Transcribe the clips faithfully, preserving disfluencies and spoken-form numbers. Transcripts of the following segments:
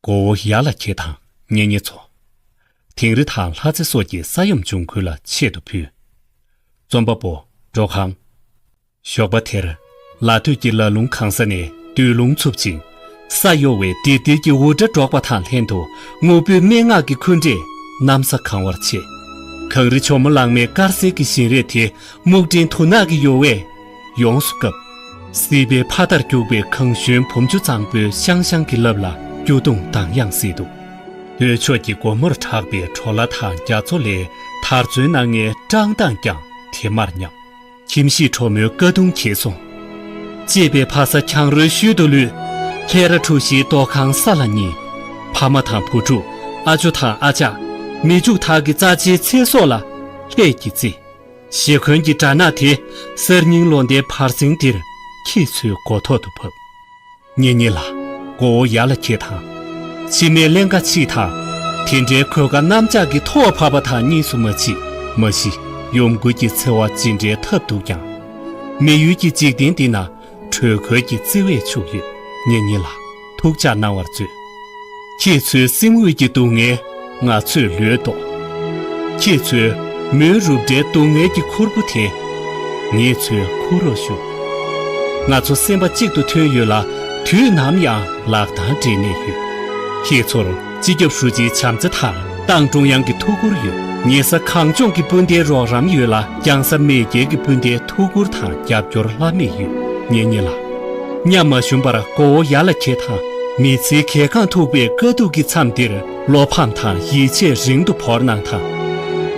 མགོ་བོ་ཡར་ལ་འཁྱེར་དང་གཉེན་ཉེ་ཚོ། དིང་རི་དང་ལྷ་རྩེ་སོགས་ཀྱི་ས་ཡོམ་བྱུང་ཁུལ་ལ་ཆེད་དུ་ཕུལ། རྩོམ་པ་པོ། འགྲོ་ཁང་། ཞོགས་པ་དེར། ལ་སྟོད་ཀྱི་ལ་ལུང་གང་ས་ནས་བདུད་རླུང་འཚུབ་ཅིང་། ས་གཡོ་བའི་ལྡིར་ལྡིར་གྱི་འུར་སྒྲ་སྒྲོག་པ་དང་ལྷན་དུ། རྔུལ་པོའི་སྨྲེ་སྔགས་ཀྱི་འཁོན་འགྲས་གནམ་ས་གང་བར་མཆེད། གངས་རི་ཇོ་མོ་གླང་མའི་དཀར་གསལ་གྱི་བཞིན་རས་དེ། སྨུག་སྤྲིན་དུག་ནག་གི་ཡོལ་བས་ཡོངས་སུ་བཀབ། སྲིད་པའི་ཕ་མཐར་རྒྱུག་པའི་གངས་གཞོན་བུམ་ཆུ་གཙང་པོའི་ཤང་ཤང་གི་རླབས་ལ་སྐྱོ་གདུང་ལྡང་ཡང་སྲིད་དོ། འདོད་ཕྱོགས་ཀྱི་སྒོ་མོར་གྲགས་པའི་གྲོ་ལ་དང་རྒྱ་མཚོ་ལས་དར་ཚོན་སྣ་ལྔའི་བཀྲག་མདངས་ཀྱང་དེ་མར་ཉམས། ཁྱིམ་གཞིས་གྲོ་མོའི་ཀ་གདུང་གྱེས་སོང་། གཅེས་པའི་ཕ་ས་གྱང་རོའི་ཤུལ་དུ་ལུས། ལྷས་ར་གྲུ་བཞིའི་རྡོ་ཁང་ས་ལ་ཉིལ། ཕ་མ་དང་བུ་ཕྲུག་ཨ་ཇོ་དང་ཨ་ཅག་མི་ཕྱུགས་དག་གི་རྩ་ཆེའི་ཚེ་སྲོག་ལ་ལྷས་ཀྱིས་བརྩིས། ཞེ་འཁོན་གྱི་སྦྲ་ནག་དེ་གསར་རྙིང་ལོ་ཟླའི་བར་གསེང་འདིར་ཁྱེད་ཚོའི་མགོ་ཐོག་ཏུ་བབས། གཉེན་ཉེ་ལགས། མགོ་བོ་ཡར་ལ་འཁྱེར་དང་། ཕྱི་མའི་ཀླན་ཀ་ཕྱིས་དང་། དེ་འདྲའི་གོད་ཁ་གནམ་ལྕགས་ཀྱི་ཐོག་བབས་པ་དང་གཉིས་སུ་མ་མཆིས། མ་གཞི་ཡོམ་འགུལ་གྱི་འཚེ་བ་ཇི་འདྲའི་འཐབ་འདུག་ཀྱང་། མི་ཡུལ་གྱི་འཇིག་རྟེན་འདི་ན། དྲོད་ཁོལ་གྱི་བརྩེ་བས་ཕྱུག་ཡོད། གཉེན་ཉེ་ལགས། ཐུགས་ཅག་གནང་བར་མཛོད། ཁྱེད་ཚོའི་སེམས་དབུས་ཀྱི་སྡུག་བསྔལ་ང་ཚོས་ལོས་བཟློག། ཁྱེད་ཚོའི་མོའི་རུབ་སྒྲའི་སྡུག་བསྔལ་གྱི་ཁུར་པོ་དེ་ངེད་ཚོས་འཁུར་རོགས་ཞུ། ང་ཚོ་སེམས་པ་གཅིག་ཏུ་མཐུན་ཡོད་ལ། དུས་ནམ་ཡང་ལག་གདང་སྦྲེལ་ནས་ཡོད། ཁྱེད་ཚོར་སྤྱི་ཁྱབ་ཧྲུའུ་ཅིའི་བྱམས་བརྩེ་དང་ཏང་ཀྲུང་དབྱང་གི་ཐུགས་ཁུར་ཡོད། ཉེ་ས་གངས་ལྗོངས་ཀྱི་སྤུན་ཟླའི་རོགས་རམ་ཡོད་ལ། རྒྱང་ས་མེས་རྒྱལ་གྱི་སྤུན་ཟླའི་ཐུགས་ཁུར་དང་རྒྱབ་སྐྱོར་བླ་མེད་ཡོད། གཉེན་ཉེ་ལགས། ཉ་མ་ཞུམ་པར་མགོ་བོ་ཡར་ལ་འཁྱེར་དང་། མི་ཚེའི་གད་གངས་མཐུག་པའི་དཀའ་སྡུག་གི་མཚམས་འདིར། བློ་ཕམ་དང་ཡིད་ཆེས་རིང་དུ་བོར་གནང་དང་།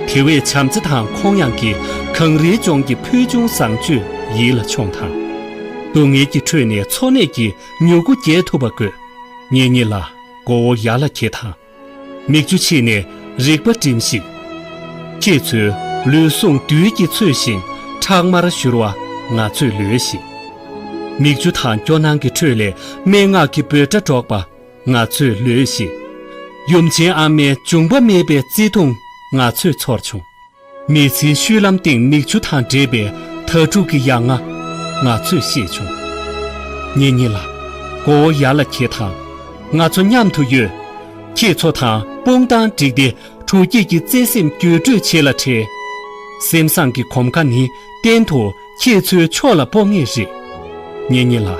དེ་བས་བྱམས་བརྩེ་དང་ཁོང་ཡངས་ཀྱི་གངས་རིའི་ལྗོངས་ཀྱི་ཕུལ་བྱུང་བཟང་སྤྱོད་ཡིད་ལ་མཆོང་དང་། སྡུག་བསྔལ་གྱི་ཁྲོད་ནས་འཚོ་གནས་ཀྱི་མྱུ་གུ་རྒྱས་ཐུབ་པ་དགོས། གཉེན་ཉེ་ལགས། མགོ་བོ་ཡར་ལ་འཁྱེར་དང་། མིག་ཆུ་ཕྱིས་ནས་རིག་པ་བསྒྲིམས་ཤིག། ཁྱེད་ཚོའི་ལུས་ཟུངས་རྡུལ་གྱིས་ཚོས་ཤིང་ཁྲག་དམར་བཞུར་བ་ང་ཚོས་ལོས་ཤིག། མིག་ཆུ་དང་སྐྱོ་སྣང་གི་ཁྲོད་ལས་སྨྲེ་སྔགས་ཀྱི་འབོད་སྒྲ་སྒྲོག་པ་ང་ཚོས་ལོས་ཤིག། ཡུམ་ཆེན་ཨ་མའི་འབྱུང་པ་མེད་པའི་བརྩེ་དུང་ང་ཚོས་ཚོར་བྱུང་། མི་ཚེའི་བཤུལ་ལམ་སྟེང་མིག་ཆུ་དང་འདྲེས་པའི་དྭ་ཕྲུག་གི་ཡ་ང་ང་ཚོས་ཤེས་བྱུང་། གཉེན་ཉེ་ལགས། མགོ་བོ་ཡར་ལ་འཁྱེར་དང་། ང་ཚོ་མཉམ་དུ་ཡོད། ཁྱེད་ཚོ་དང་དཔུང་རྡང་བསྒྲིགས་ཏེ་དྲོ་སྐྱིད་ཀྱི་བརྩེ་སེམས་བརྒྱུད་སྤྲོད་བྱེད་ལ་བྲེལ། སེམས་བཟང་གི་གོམ་ཁ་ནི་གཏན་དུ་ཁྱེད་ཚོའི་ཕྱོགས་ལ་སྤོ་ངེས་རེད། གཉེན་ཉེ་ལགས།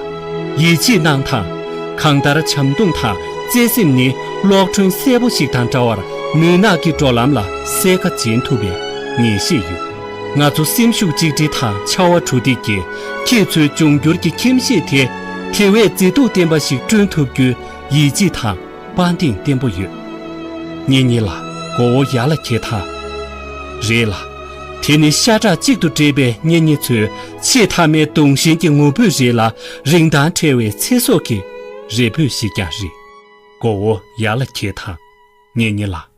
ཡིད་ཆེས་གནང་དང་། གང་ལྟར་བྱམས་སྡོམ་དང་བརྩེ་སེམས་ནི་གློག་སྒྲོན་གསལ་པོ་ཞིག་དང་འདྲ་བར་མུན་ནག་གི་འགྲོ་ལམ་ལ་སེར་ཁ་སྦྱིན་ཐུབ་པའི་ངེས་ཤེས་ཡོད། ང་ཚོ་སེམས་ཤུགས་གཅིག་སྒྲིལ་དང་ཕྱར་བ་གྲུ་འདེགས་ཀྱིས་ཁྱེད་ཚོའི་འབྱུང་འགྱུར་གྱི་ཁྱིམ་གཞིས་དེ་དེ་བས་མཛེས་སྡུག་ལྡན་པ་ཞིག་བསྐྲུན་ཐུབ་རྒྱུའི་ཡིད་ཆེས་དང་། དཔའ་གདེང་བརྟན་པོ་ཡོད། གཉེན་ཉེ་ལགས། མགོ་བོ་ཡར་ལ་འཁྱེར་དང་། རེད་ལ། དེ་ནི་ཤ་ཁྲག་གཅིག་ཏུ་འདྲེས་པའི་གཉེན་ཉེ་ཚོའི་ཆེས་མཐའ་མའི་གདུང་ཞེན་གྱི་ངོ་སྤྲོད་རེད་ལ། རིན་ཐང་བྲལ་བའི་ཚེ་སྲོག་གི་རེ་འབོད་ཞིག་ཀྱང་རེད། མགོ་བོ་ཡར་ལ་འཁྱེར་དང་། གཉེན་ཉེ་ལགས།